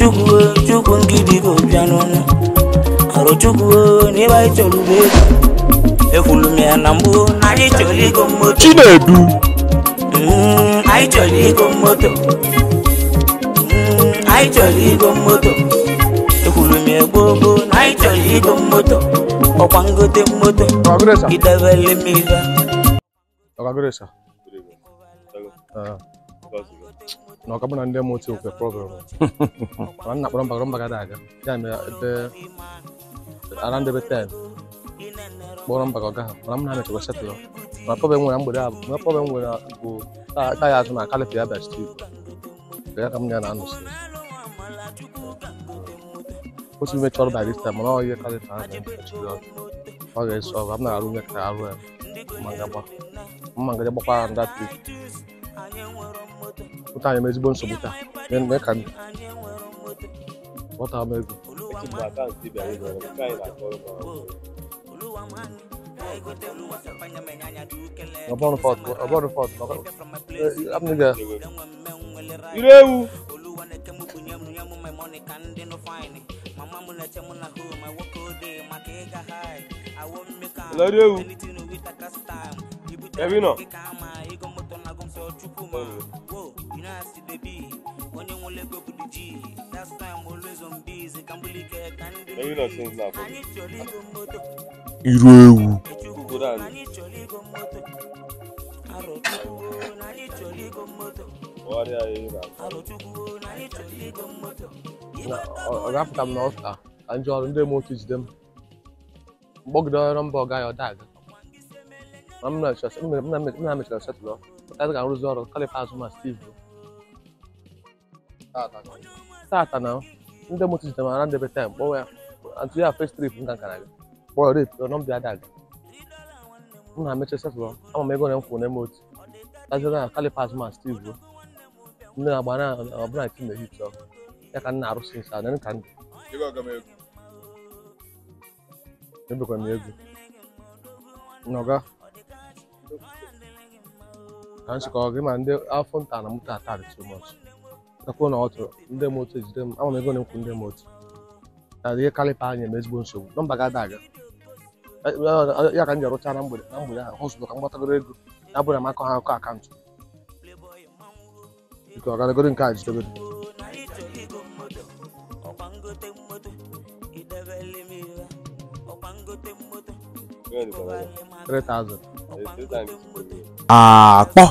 Chukwu Chukwu ngidi go bịa n'ọnụ Aro Chukwu n'ebe anyị chọrọ ube ego Ekwulu m ya na mbụ na anyị chọrọ igo moto Chinedu Anyị chọrọ igo moto Anyị chọrọ igo moto Ekwulu m ya gboo gboo na anyị chọrọ igo moto Ọkwa ngote moto Idebele m ife Ọgagoresa. Na ọka mụ na ndị moto okwe problem. Mana nna kpọrọ mba gada aga. Ya mere ebe around ebe 10 kpọrọ mba ọga ha. Mana m na mechakwa settle. Mana problem nwere mgbede a, mana problem nwere bụ taya azụ na kalipi ya bịa Steve. Ya ka m ya na-anọsi. Otu ime chọrọ by this time, mana ọ ihe kalipi ahụ na-echiri ọrụ. Ọ ga-eso ọrụ, m na-arụ nye ka arụ ya. Mma ngaji gbakwara nda trip. Ụta anyị ezigbo nsogbu taa. Mee ka ndụ. Ghọta m ego. Ọ bụrụ fọt, ọ bụrụ fọt. Ire ewu. Ire ewu. Evino. Iru ewu. Ọ ga-apụta m n'ọta ka njọ ọrụ ndị moto jide m. Mgbọgide ọrụ mba ọga ya ọ daga. M na mechara setụlụ ọrụ ka arụzi ọrụ kalipa azụ ma Steve. Tata na ndị moto jide m ara ndebe taim kpọwa ya antụ ya first trip m gankara gị kpọọ ya rep nọmba ya daga. M na-emecha setụlụ ama m ego na m kwụ na moto. Tazira na kalipa azụ ma Steve. Ndị na-agba na ọbụla eti na hit ọkụ. Ya ka m na-arụsi nsa na nka ndụ. Ebekwa m ego. N'ọga. Ka nchịkọ gị ma ndị afọ nta na moto ata dị too much. Takwuo na ọtụ ndị moto ejide m ama m ego na nkwụ ndị moto. Na ihe kalipa anyị eme ezigbo nsogbu. Nọmba ga-ada aga. Ya ka m ji arụcha na mgbede ahụ hosụlụ ka m gbatagoro ego. Ya bụrụ na m akọ ha akọ akaụntụ. Biko ọ gadagoro nke a jidebere. $3,000. Akpọ.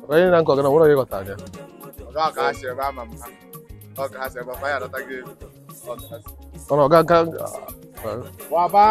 Onye na nkọ gị na nwere onye ghọtara ya. Ọ ga